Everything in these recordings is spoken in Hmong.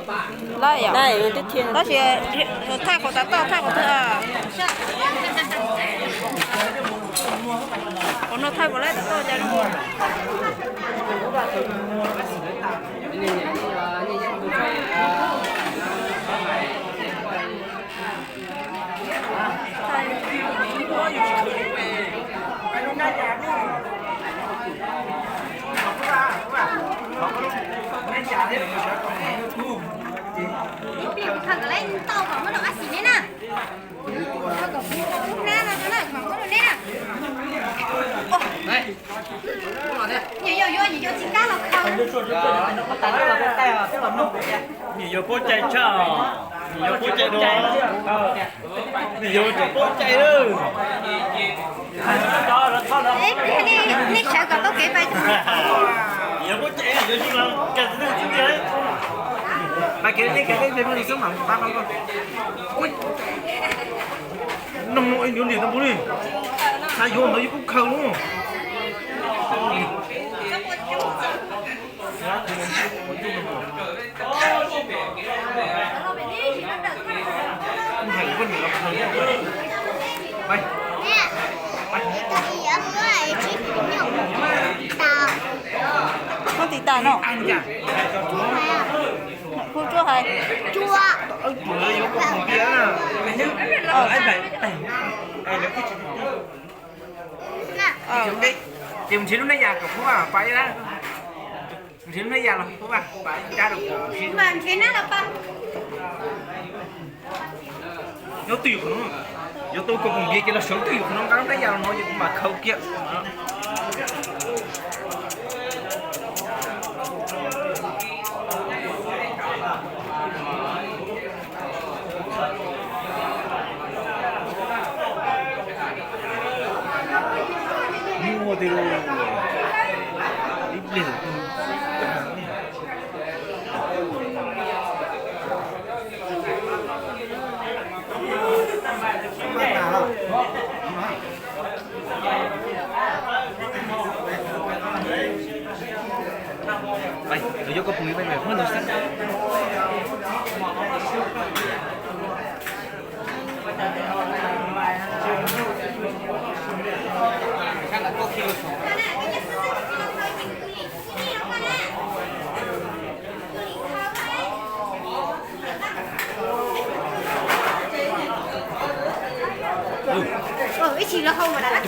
Laij yom. Tab sis thaij qhov tav toj, thaij qhov twg. Qhov no thaij puas laib tav toj cas no. Nws yuav paub cai tshaj, nws yuav paub cai dua, nws yuav cai paub cai lawm. Nej sawv kom tau kev pais. Nws yuav paub cai, nws yuav tsis mas kas txiv neej txiv tiag. Pais kev nej kev nej peb xub mam pab koj. Noog no ib nws lim tau npaum li, xav yuav ntawd yuav kuj khaws no. Koj tiv tas no. Kuv tsuas hais. Ces mus nrhiav lub nej yas kom kuv pab, pab ib, nrhiav lub nej yas los kuv pab, pab ib rab rau kuv. Nyob twj ywm qhov no, yuav tau kom kuv nrhiav ces los sawv twj ywm qhov no, nqa lub nej yas los no ces kuv mam khaws kiag. Muaj tej lub ib pliag. Lawv yuav koj pum li peb muab ntawd xwb.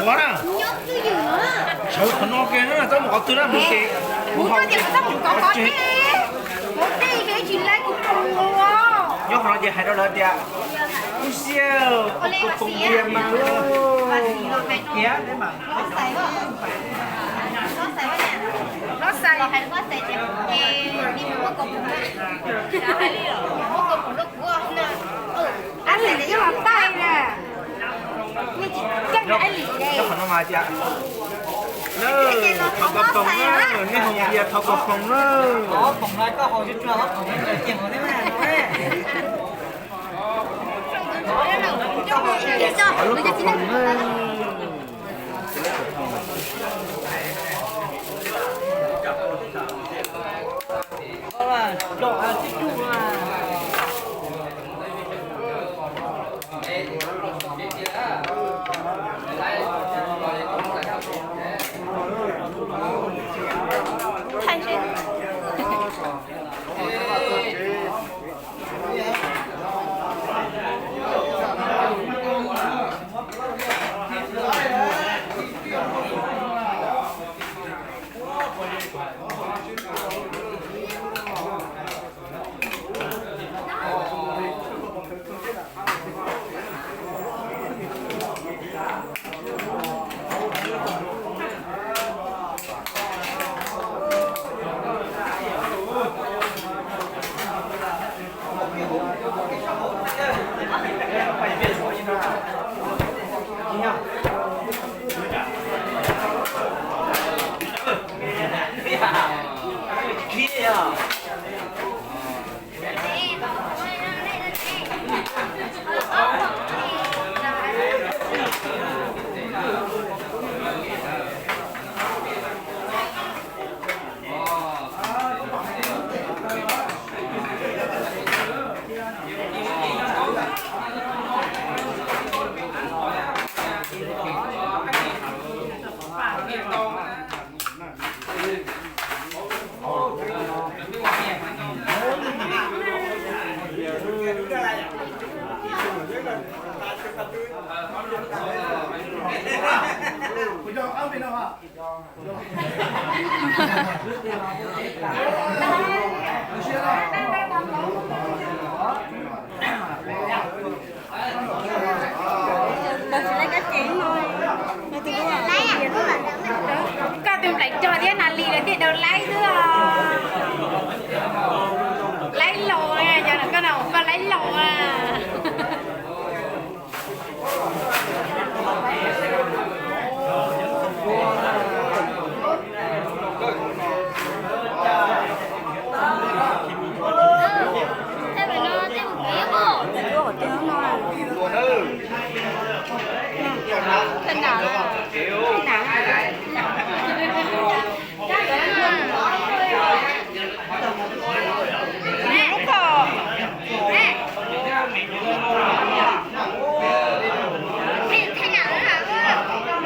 Ua na, sawv qhov no kiag na, txhob mus qhov twg na, mus ces mus hauv ces. Nyob qhov no ces hais rau lawv tias, ub siab, koj pom kiag mas. Nyob qhov no mas tias, thov koj foom na, nej haus tias thov koj foom na. Koj tus nplaim cog thiab Nas Lis lawv thiaj daus laib xwb os. Laib laus, yog koj no koj laib laus a.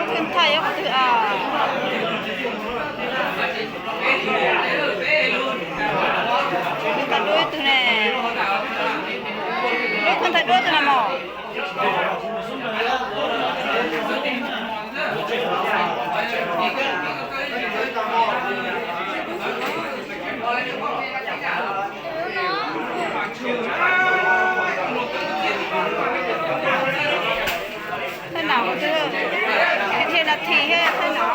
Lub thawj yuav qhov twg os? Lub thawj duab ib tug ne. Lub thawj duab tus no mog. Thawj nam, thawj nam, thawj nam thiab thawj nam.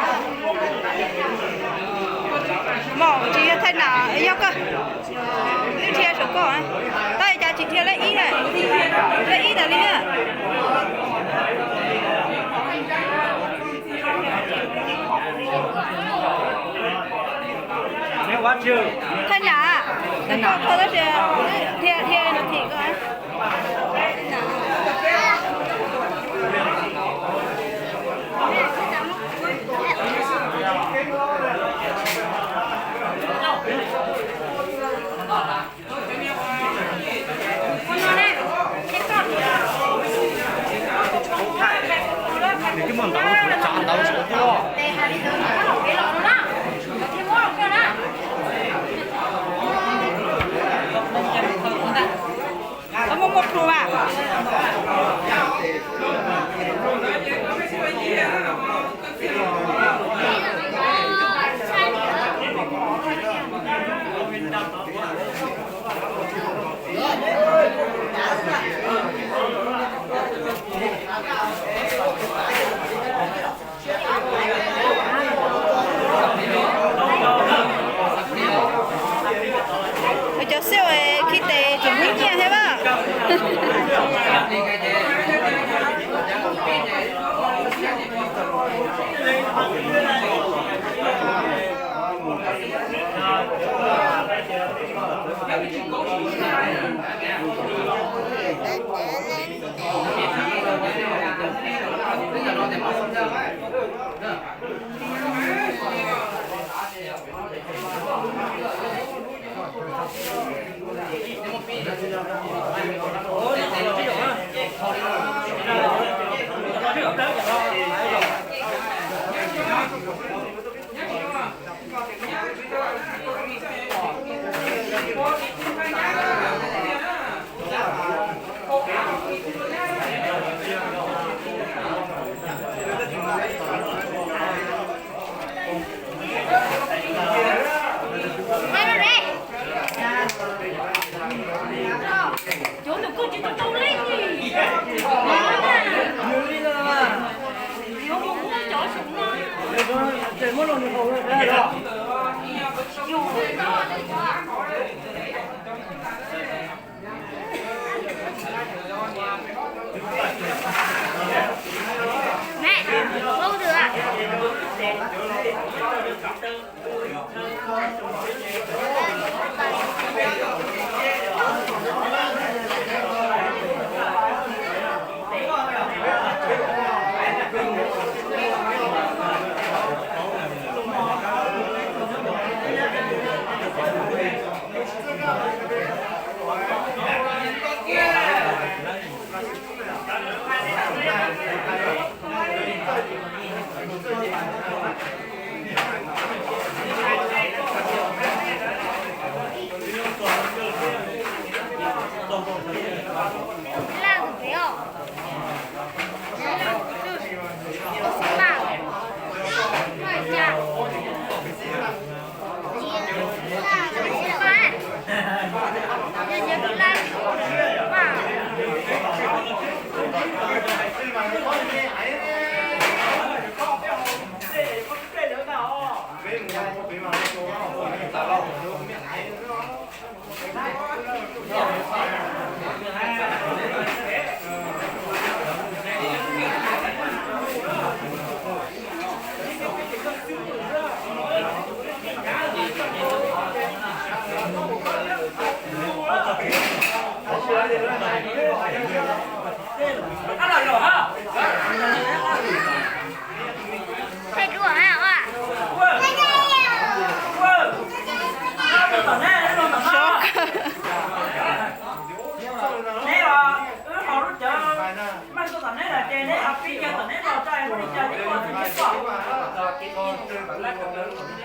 Mom, tsis yog thawj nam, yog koj. Wb dhia saum koj. Tab cas tsis dhia lej ib na? Lej ib tas li na. Thawj nam, thawj nam, dhia, dhia no thim koj. Koj muaj muaj plhu mas. Cov xiab khi tes tseem muaj nyiaj thiab mas.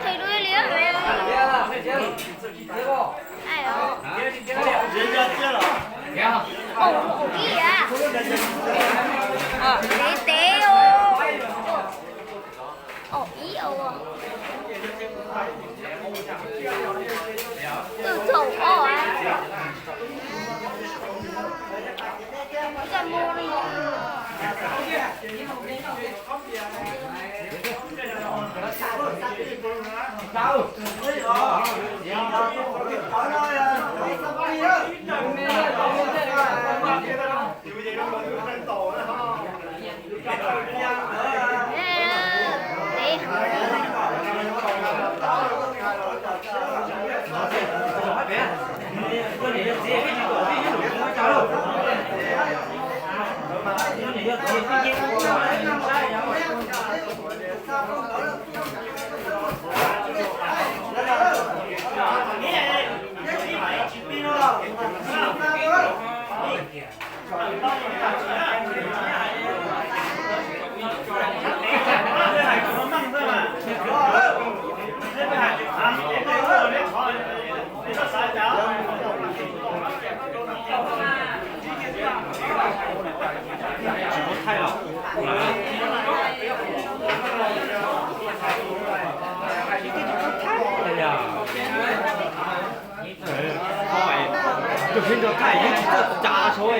Thầy đuôi liếc. Ai đó. Ổ, ổ ib à? Tế tế ô. Ổ ib ổ. Tự thổ ổ à? Tự thổ ổ. Tus kheej nrog thaij yeej tsis txawj tsa saud.